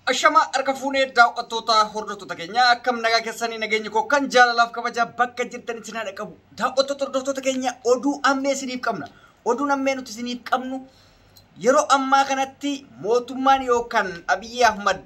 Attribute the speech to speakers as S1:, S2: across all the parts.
S1: Ashama harka fuunee daawwattoota hordoftoota keenya akkam nagaa keessanii nageenyi koo kan jaalalaaf kabajaa bakka jirtan isin haadha qabu. Daawwattoota hordoftoota keenya oduu ammee isiniif qabna. Oduun ammee nuti isiniif qabnu yeroo ammaa kanatti mootummaan yookaan Abiyyi Ahmad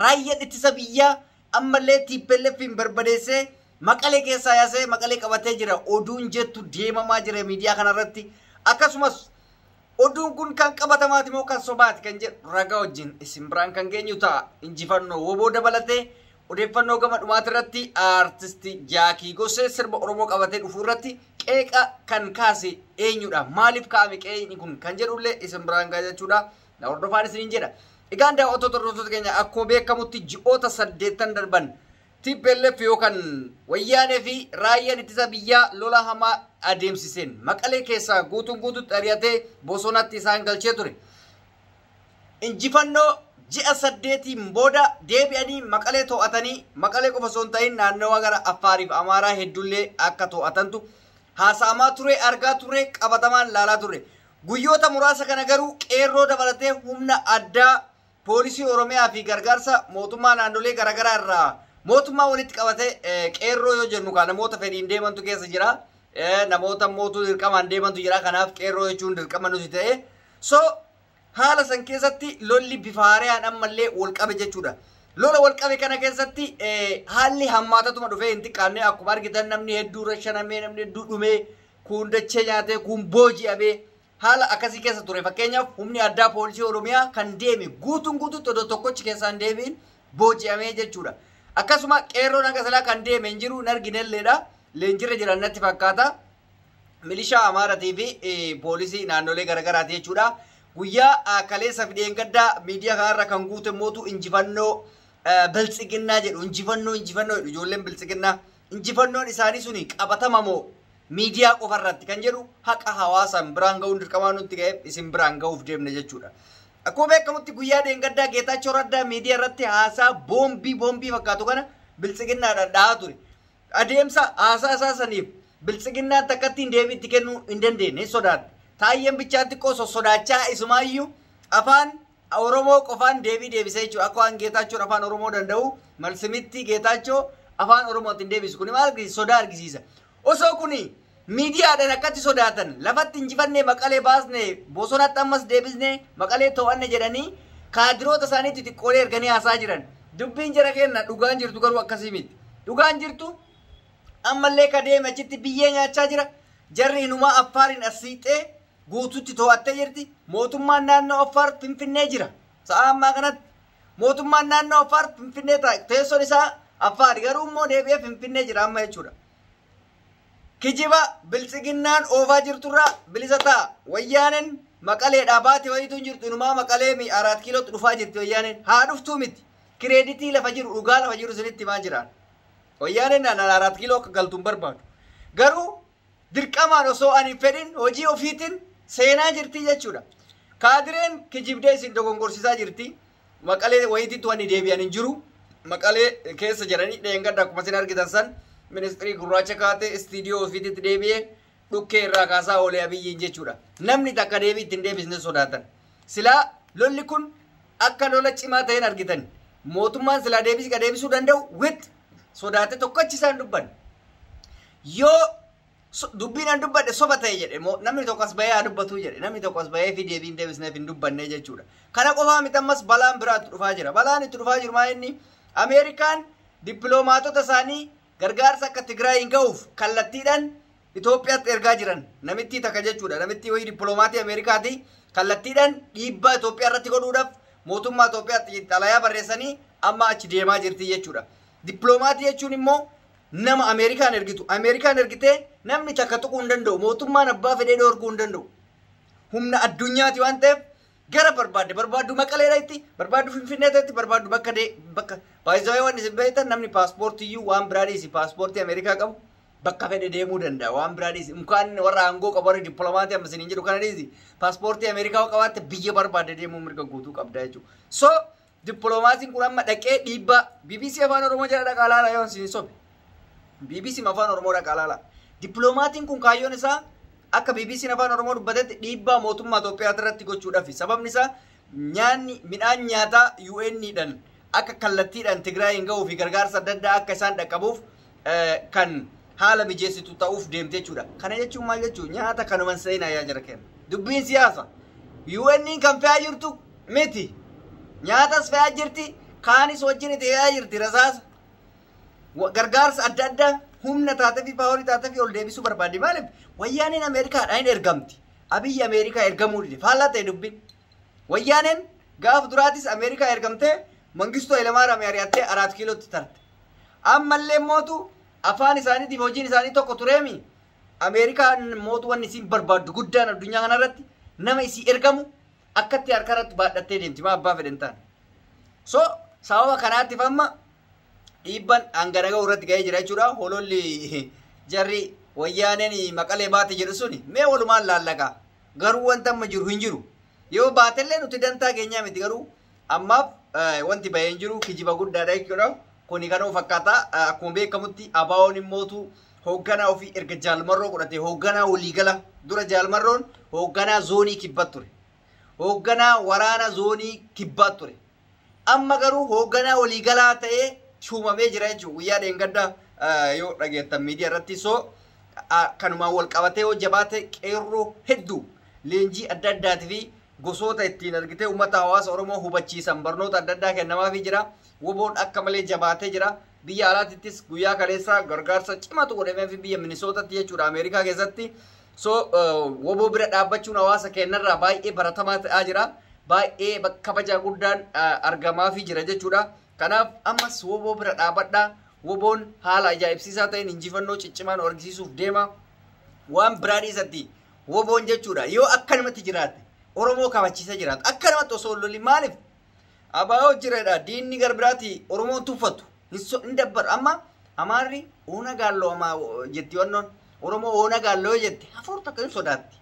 S1: raayyaan ittisa biyyaa ammallee TPLF'n barbadeessee Maqalee keessaa yaasee Maqalee qabatee jira. Oduun jettu deemamaa jira miidiyaa kanarratti. Akkasumas oduun kun kan qabatamaati moo kan sobaati kan jedhu ragaa wajjin isin biraan kan geenyu ta'a. Injifannoo woboo dabalatee odeeffannoo gama dhumaati irratti aartistii Jaakii Gosee sirba Oromoo qabatee dhufuu irratti qeeqa kan kaase eenyudha? Maaliif kaa'ame qeeqni kun kan jedhullee isin biraan ga'a jechuudha. Na hordofaan isiniin jedha. Egaan daawwattoota hordoftoota keenya akkuma beekamutti ji'oota 8 darban TPLF yookaan wayyaanee fi raayyaan ittisa biyyaa lola hamaa adeemsiseen Maqalee keessaa guutuun guutuutti ari'atee bosonatti isaan galchee ture. Injifannoo ji'a 8 booda deebi'anii Maqalee to'atanii Maqalee qofa osoo hin ta'in naannawa gara Affaariif Amaaraa hedduullee akka to'atantu haasa'amaa ture, argaa ture, qabatamaan laalaa ture. Guyyoota muraasa kana garuu qeerroo dabalatee humna addaa poolisii Oromiyaa fi gargaarsa mootummaa naannolee garaagaraa irraa mootummaa walitti qabatee qeerroo yoo jennu kaa namoota fedhiin deemantu keessa jira. Namoota mootuu dirqamaan deemantu jira. Kanaaf qeerroo jechuun dirqama nuti ta'e. So haala san keessatti lolli bifa haaraan ammallee wal qabe jechuudha. Lola wal qabe kana keessatti haalli hammaatatuma dhufee hin xiqqaanne akkuma argitan namni hedduu rashanamee namni hedduu dhumee kuun dachee nyaatee kuun booji'amee haala akkasii keessa ture. Fakkeenyaaf humni addaa poolisii Oromiyaa kan deeme guutuun guutuutti odoo tokkochi keessaan deebiin booji'amee jechuudha. Akkasuma qeerroon hanga silaa kan deeme hin jiru hin arginelleedha. Leenjirra jiran natti fakkaata. Milishaa Amaaratii fi poolisii naannolee garaagaraati jechuudha. Guyyaa kaleessa fi dheengaddaa miidiyaa kanarra kan guute mootu injifannoo biltsiginnaa jedhu injifannoo injifannoo jedhu ijoolleen biltsiginnaa. Injifannoon isaanii suni qabatama moo miidiyaa qofarratti kan jedhu haqa hawaasaan biraan ga'uun dirqamaa nutti ga'eef isin biraan ga'uuf deemne jechuudha. Akkuma beekamutti guyyaa dheengaddaa Geetaachoo Raddaa miidiyaa irratti haasaa boombii boombii fakkaatu kana biltsiginnaadhaan dhahaa ture. Adeemsa haasaa isaa saniif biltsiginnaan takkattiin deebii itti kennuu hin dandeenye sodaatte. Taayyeen bichaan xiqqoo sossodaachaa isumaayyuu afaan Oromoo qofaan deebii deebisee jechuudha. Akka waan Geetaachoon afaan Oromoo danda'u malsimitti Geetaachoo afaan Oromootiin deebisu. Kuni maal argisiisa? Sodaa argisiisa. Osoo kuni miidiyaadhaan akkatti sodaatan lafatti injifannee Maqalee baasne bosonatti ammas deebisnee Maqalee to'anne jedhanii kaadiroota isaaniitti xiqqoolee erganii haasaa jiran. Dubbiin jara kenna dhugaan jirtu garuu akkasii miti. Dhugaan jirtu ammallee ka deeme achitti biyyee nyaachaa jira. Jarri inumaa Affaariin as siixee guutuutti to'attee jirti. Mootummaan naannoo Affaar Finfinnee jira. Sa'a ammaa kanatti mootummaan naannoo Affaar Finfinnee ta'a. Teessoon isaa Affaar garuu immoo deebi'ee Finfinnee jira amma jechuudha. Kijiba biltsiginnaan oofaa jirturraa bilisa ta'a. Wayyaaneen Maqaleedhaa baate wayitu hin jirtu. Inumaa Maqalee 4 kiilootti dhufaa jirti wayyaaneen. Haa dhuftuu miti. Kireeditii lafa jiru dhugaa lafa jiru isinitti himaa jiraan. Wayyaaneen naannoo 4 kiiloo akka galtu hin barbaadu. Garuu dirqamaan osoo ani fedhin hojii ofiitiin seenaa jirti jechuudha. Kaadireen kijibdee isin dogongorsiisaa jirti. Maqalee wayitiitti wanni deebi'an hin jiru. Maqalee keessa jedhanii dheengadda akkuma isin argitan san ministirii gurraacha kaatee istiidiyoo ofiititti deebi'ee dhukkee irraa kaasaa oolee Abiyyiin jechuudha. Namni takka deebii ittiin deebisne sodaatan. Silaa lolli kun akka lola cimaa ta'een argitan. Mootummaan silaa deebisuu danda'u wit sodaate tokkochi isaan dubban. Yoo dubbiin an dubbadhe soba ta'e jedhe namni tokko as bahee haa dubbatu jedhe namni tokko as bahee fi deebiin deebisneef hin dubbanne jechuudha. Kana qofaa miti ammas balaan biraatti dhufaa jira. Balaan itti dhufaa jiru maa inni Ameerikaan dippiloomaatota isaanii gargaarsa akka Tigraay hin ga'uuf kallattiidhaan Itoophiyaatti ergaa jiran namittii takka jechuudha. Namittii wayii dippiloomaatii Ameerikaati kallattiidhaan dhiibbaa Itoophiyaa irratti godhuudhaaf mootummaa Itoophiyaatti xalayaa barreessanii amma achi deemaa jirti jechuudha. Dippiloomaatii jechuun immoo nama Ameerikaan ergitu. Ameerikaan ergitee namni takka tuquu hin danda'u. Mootummaan abbaa fedhee dhoorguu hin danda'u. Humna addunyaati waan ta'eef gara barbaadde barbaaddu Maqaleedhaatti barbaaddu Finfinneetti barbaaddu bakka bakka baay'ee waan isin beektan namni paaspoortiyyuu waan biraa dhiisi paaspoortii Ameerikaa qabu bakka fedhe deemuu danda'a waan biraa dhiisi mukaan warra aangoo qabu warra dippiloomatii amma isiniin jedhu kana dhiisi paaspoortii Ameerikaa qabaatte biyya barbaadde deemuu mirga guutuu qabda jechuudha. So dippiloomatiin kun amma dhaqee dhiibbaa BBC afaan Oromoo jala dhaqaa laala yoo isin sobe. BBC afaan Oromoo dhaqaa laala. Dippiloomatiin kun kaayyoon isaa akka BBC afaan Oromoo dubbatetti dhiibbaa mootummaa Itoophiyaa irratti gochuudhaaf sababni isaa Nyaanni midhaan nyaataa UN dhaan akka kallattiidhaan Tigraayin ga'uu fi gargaarsa adda addaa akka isaan dhaqqabuuf kan haala mijeessitu ta'uuf deemte jechuudha. Kana jechuun maal jechuudha? Nyaata kanuman seenaa yaa jara kenna. Dubbiin siyaasa. UN kan fe'aa jirtu miti. Nyaatas fe'aa jirti. Kaanis wajjin itti fe'aa jirti rasaasa. Gargaarsa adda addaa humna taatee fi power taatee fi ol deebisuu barbaaddi. Maaliif? Wayyaaneen Ameerikaadhaan hin ergamti. Abiyyi Ameerikaa ergamuu dide. Faallaa ta'e dubbiin. Wayyaaneen gaaf duraatis Ameerikaa ergamtee Mangistuu Hayilamaariyaam ari'attee Araat Kiilootti tarte. Ammallee mootu afaan isaaniitiif hojiin isaanii tokko tureemi. Ameerikaan mootu wanni isiin barbaaddu guddaan addunyaa kanarratti nama isii ergamu akkatti harka irratti baadhattee deemti, maa abbaa fedhen taane. So sababa kanaatiif amma dhiibban hangana ga'u irratti ga'ee jira jechuudha. Hololli jarri Wayyaaneen Maqalee baate jedhu suni mee walumaan laallaqaa. Garuu wanta amma jiru hin jiru. Yoo baatellee nuti dantaa keenyaa miti, garuu ammaaf wanti bahee hin jiru, kijiba guddaadha jechuudha. Kuni kanuma fakkaata. Akkuma beekamutti ABO'n immootu hoogganaa ofii erga Jaalmarroo godhate, hoogganaa waliigala. Dura Jaalmarroon hoogganaa zoonii kibbaa ture. Hoogganaa waraana zoonii kibbaa ture. Amma garuu hoogganaa waliigalaa ta'ee shuumamee jira jechuudha. Guyyaa dheengaddaa yoo dhageettan miidiyaa irratti, so kanumaan wal qabatee yoo jabaate qeerroo hedduu leenjii adda addaatii fi gosoota ittiin argitee uummata hawaasa Oromoo hubachiisan barnoota adda addaa kennamaafii jira. WBOn akka malee jabaatee jira. Biyya alaatittis guyyaa kaleessaa gargaarsa cimaatu godhameef biyya Minisootatti jechuudha, Ameerikaa keessatti. So WBO bira dhaabbachuun hawaasa keenyarraa baay'ee baratamaa ta'aa jira. Baay'ee kabaja guddaan argamaafii jira jechuudha. Kanaaf ammas WBO bira dhaabbadhaa. WBOn haala ajaa'ibsiisaa ta'een injifannoo ciccimaan argisiisuuf deema. Waan biraa dhiisatti WBOn jechuudha yoo akkanumatti jiraatte Oromoo kabachiisa jiraatu akkanumatti osoo hin lolin. Maaliif? ABO jireedha, diinni gar biraati Oromoon tuffatu hin dabbaru. Amma Amaarri oona gaalloo ama jetti, wannoon Oromoo oona gaalloo jette hafuur takka hin sodaatti.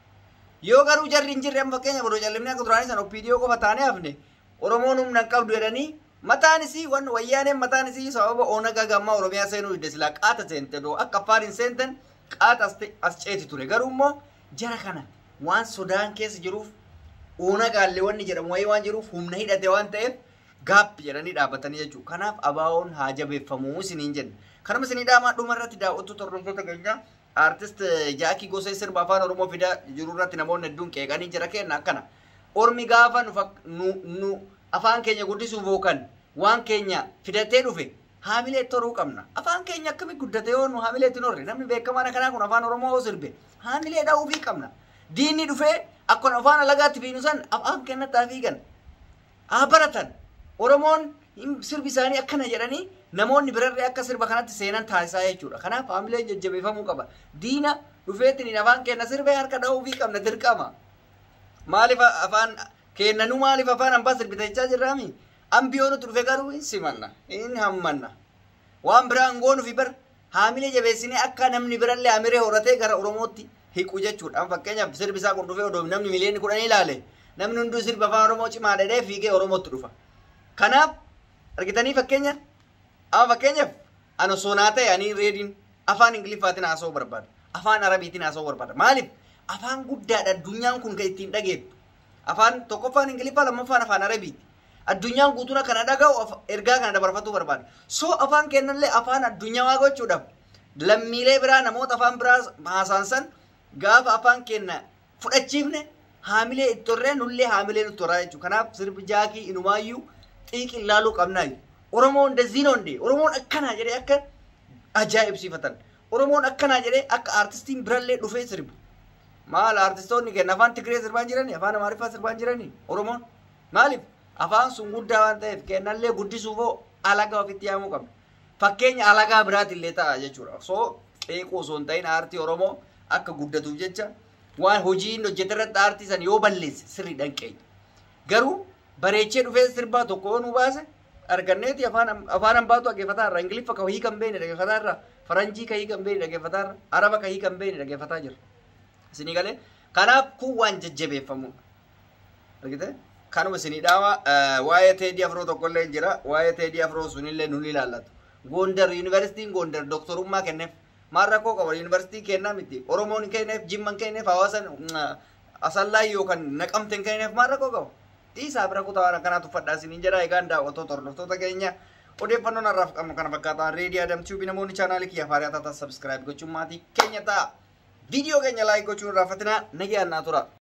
S1: Yoo garuu jarri hin jirre, amma fakkeenya godhoo callimni akka duraanii sana OPDO qofa taanee hafne, Oromoon humna hin qabdu jedhanii mataan isii wan Wayyaaneen mataan isii sababa Oonagaa gammaa Oromiyaa seenuu didde. Silaa qaata seente doo akka Affaar hin seenten qaata as ceeti ture. Garuu immoo jara kana waan sodaan keessa jiruuf, Oonagaallee wanni jedhamu wayii waan jiruuf, humna hidhate waan ta'eef gaappi jedhanii dhaabbatanii jechuudha. Kanaaf ABO'n haa jabeeffamuu isiniin jenna. Kanuma isinii dhaamaa. Dhuma irratti, daawwattoota hordoftoota keenyaa, aartist Jaakii Gosee sirba afaan Oromoo fidaa jiru irratti namoonni hedduun qeeqanii jira kenna akkana. Ormi gaafa nu afaan keenya guddisuuf yookaan waan keenya fidatee dhufe haamilee toruu qabna. Afaan keenya akkamitti guddate yoo nu haamilee itti horre? Namni beekamaan akkanaa kun afaan Oromoo yoo sirbe haamilee dha'uufii qabna. Diinni dhufee akkuma afaan alagaatti fiinu san afaan keenyatti haa fiigan. Haa baratan. Oromoon sirbi isaanii akkana jedhanii namoonni birarree akka sirba kanatti seenan taasisaa jechuudha. Kanaaf haamileen jajjabeeffamuu qaba. Diina dhufeetiin afaan keenya sirbee harka dha'uufii qabna dirqama. Maaliif afaan keenya nu maaliif afaan hambaa sirbita jechaa jirraami? Ambiyoo nuti dhufe garuu hin simanna, hin hammanna. Waan biraa hin goonufi bar haamilee jabeessinee akka namni birallee haamilee horatee gara Oromootti hiqu jechuudha. Amma fakkeenyaaf sirbi isaa kun dhufee odoo namni miliyoonni 10 ilaale, namni hunduu sirba afaan Oromoo cimaa dhedhee fiigee Oromootti dhufa. Kanaaf argitanii, fakkeenya amma fakkeenyaaf ani osoo naa ta'e, ani reediin afaan Ingiliffaatiin haasa'uu barbaada. Afaan Arabiitiin haasa'uu barbaada. Maaliif? Afaan guddaadha addunyaan kun kan ittiin dhageettu. Afaan tokkoffaan Ingiliffaa, lammaffaan afaan Arabiiti. Addunyaan guutuun kana dhaga'u ergaa kana dabarfatuu barbaada. So afaan keenyallee afaan addunyaa gochuudhaaf lammiilee biraa, namoota afaan biraa haasaan san gaafa afaan keenya fudhachiifne haamilee itti horree nullee haamilee nutti horaa jechuudha. Kanaaf sirbi Jaakii inumaayyuu xiiqii ilaaluu qabnaayu. Oromoon እንደዚህ ነው እንዴ, Oromoon akkanaa jedhee akka ajaa'ibsiifatan. Oromoon akkanaa jedhee akka aartistiin birallee dhufee sirbu. Maal, aartistoonni keenya afaan Tigree sirbaan jiranii, afaan Amaariffaa sirbaan jiranii Oromoon. Maaliif? Afaan sun guddaa waan ta'eef kennallee guddisuufoo alagaa ofitti yaamuu qabna. Fakkeenya alagaa biraatillee ta'a jechuudha. So qeequu osoo hin ta'in aartii Oromoo akka guddatuuf jecha waan hojii inni hojjete irratti aartii san yoo balleesse sirriidhaan qeenya. Garuu bareechee dhufee sirbaa tokko yoo nu baase arganneeti afaan hambaatu dhaggeeffataa irra, Ingiliffa ka hiika hin beekne dhaggeeffataa irra, Faranjii ka hiika hin beekne dhaggeeffataa irra, Araba ka hiika hin beekne dhaggeeffataa jira. Isinii galee? Kanaaf kun waan jajjabeeffamudha. Argite? Kanuma isinii dhaama. Waa'ee Teedii Afroo tokkollee jira. Waa'ee Teedii Afroo sunillee nun ilaallatu. Gondar, Yuunivarsiitiin Gondar doktorummaa kenneef. Maal rakkoo qaba? Yuunivarsiitii kennaa miti. Oromoon kenneef, Jimman kenneef, hawaasa Asallaa yookaan Naqamteen kenneef, maal rakkoo qaba? Dhiisaa bira kutaa waan akkanaa tuffadhaa isiniin jedha. Egaan daawwattoota, hordoftoota keenya, odeeffannoon har'aaf qabnu kana fakkaataa. Reedii Adam Tube, namoonni chaanaalii kiyya haaraa taatan subscribe gochuun maatii keenya ta'a. Viidiyoo keenya like gochuun irraanfatinaa. Nagayaan naa tura.